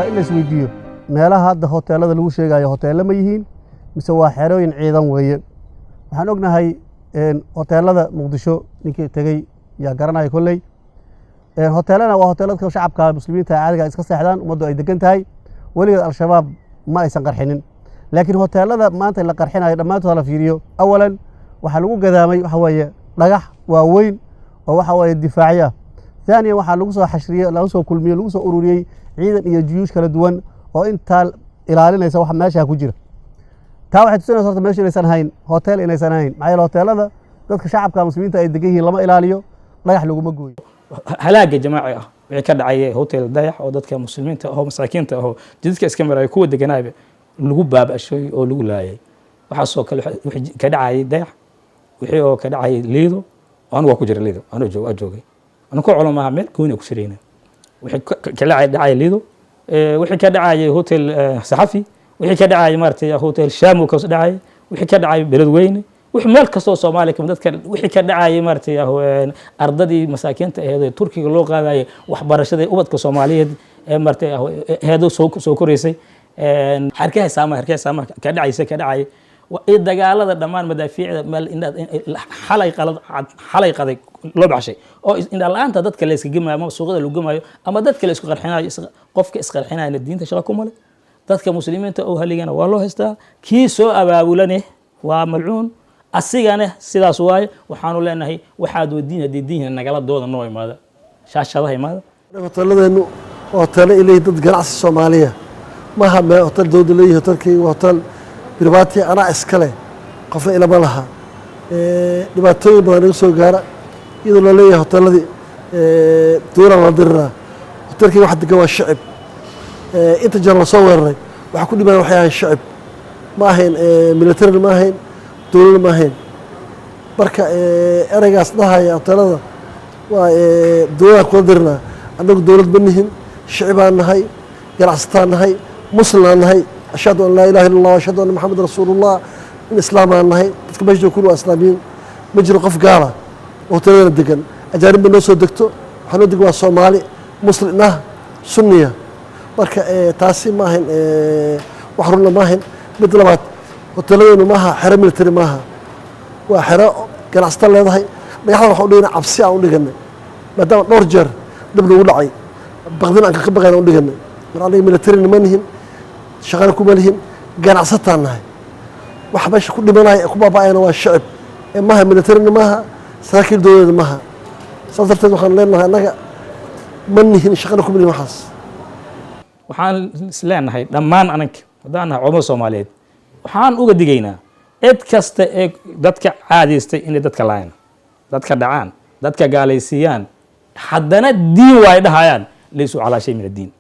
Rabaa in la isweydiiyo meelaha hadda hoteelada lagu sheegayo hoteello ma yihiin mise waa xerooyin ciidan weeye? Waxaan ognahay hoteelada Muqdisho, ninkii tegey yaa garanaya kolley. Hoteelana waa hoteeladka shacabka Muslimiinta caadiga iska seexdaan, ummaddu ay degan tahay, weligeed Al-Shabaab ma aysan qarxinin. Laakiin hoteelada maanta la qarxinayo dhammaantood la fiiriyo, awalan waxaa lagu gadaamay waxa weeye dhagax waaweyn oo waxa weeye difaacyo ah. ثانيا, waxaa lagu soo xashriyey, lagu soo kulmiyey, lagu soo ururiyey ciidan iyo juyuush kala duwan oo intaa ilaalinaysa waxa meesha ku jira. Taa waxay tusinaysa horta meesha inaysan hayn hotel, inaysan hayn. Maxaa yeele, hoteelada dadka shacabka Muslimiinta ay degan yihiin lama ilaaliyo, dhagax laguma gooyo. Halaaga jamaaci ah wixii ka dhacay Hotel Dayax oo dadka Muslimiinta ahoo masaakiinta ahoo jidadka iska maraya, kuwa deganaaba lagu baaba'shay oo lagu laayay. Waxaasoo kale wixii ka dhacayay Dayax, wixii oo ka dhacayay Liido, anigu waa ku jira Liido, anuu joog waa joogay, anu ku culamaha meel gooni ku shirayna. Wixii ka dhacay Liido, wixii ka dhacayay Hotel Saxafi, wixii ka dhacayay maaragtay Hotel Shamu ka dhacay, wixii ka dhacay Beledweyne, wixii meel kastoo Soomaaliya kamid dadka, wixii ka dhacayay maaragtay ardadii masaakiinta aheed ee Turkiga loo qaadayay waxbarashadii, ubadka Soomaaliyeed ee maaragtay aheedo soo koraysay, xarkaha saamaha, xarkaha saamaha ka dhacaysa, ka dhacayay iyo dagaalada dhammaan, madaafiicda meel xalay qalad xalay qaday loo baxshay oo indha la'aanta dadka la iska gemayo ama suuqyada lagu gemayo ama dadka la isku qarxinayo. Qofka isqarxinayana diinta shaqa kuma leh. Dadka Muslimiinta oo haligana waa loo haystaa. Kii soo abaabulane waa malcuun, asigana sidaas waaye. Waxaanu leenahay, waxaad wadiin haddii diin nagala dooda, noo imaada, shaashadaha imaada. Hoteeladeennu waa hoteelo ay leeyihin dad ganacsi Soomaaliya. Maaha mee hotel dowladda leeyihi. Hotelkayga waa hotel private, anaa iskale, qofna ilama laha. Dhibaatooyin badan naga soo gaara iyadoo la leeyahay hoteeladii dowlaan la diriraa. Hotelkayga waxa degan waa shicib. Inta jeer lasoo weeraray waxa ku dhimaan waxay ahayn shicib, ma ahayn militarina, ma ahayn dowladna, ma ahayn. Marka ereygaas dhahaya hoteelada waa dowladaan kula dirinaa, annagu dowlad ma nihin. Shicibaan nahay, ganacsataan nahay, muslimaan nahay. أشهد أن لا إله إلا الله أشهد أن محمد رسول الله. In islaamaan nahay. Dadka meesha jooga kulli waa Islaamiyiin. Ma jiro qof gaala oo hoteeladana degan. Ajaanib ba noo soo degto, waxaa noo degan waa Soomaali Muslim ah, Sunniya. Marka taasi ma ahayn wax runna ma ahayn. Mid labaad, hoteeladeenu maaha xero military, maaha, waa xero ganacsata leedahay. Dhagaxda waxaan u dhiganay cabsi aan u dhiganay, maadaama dhowr jeer dhib nagu dhacay, baqdin aan ka baqayna u dhiganay. Mar aniga militarina ma nihin, shaqana kuma lihin, ganacsataan nahay. Waxa meesha ku dhimanaya ee ku baaba'ayana waa shicib ee maaha militarina, maaha saraakiil dowladeed maaha. Saas darteed waxaan leenahay annaga ma nihin, shaqana kuma lihin waxaas. Waxaan is leenahay dhammaan ananka haddaan nahay culamada Soomaaliyeed, waxaan uga digaynaa cid kasta ee dadka caadaystay inay dadka laayaan, dadka dhacaan, dadka gaalaysiiyaan, haddana diin waay dhahayaan. ليسوا على شيء من الدين.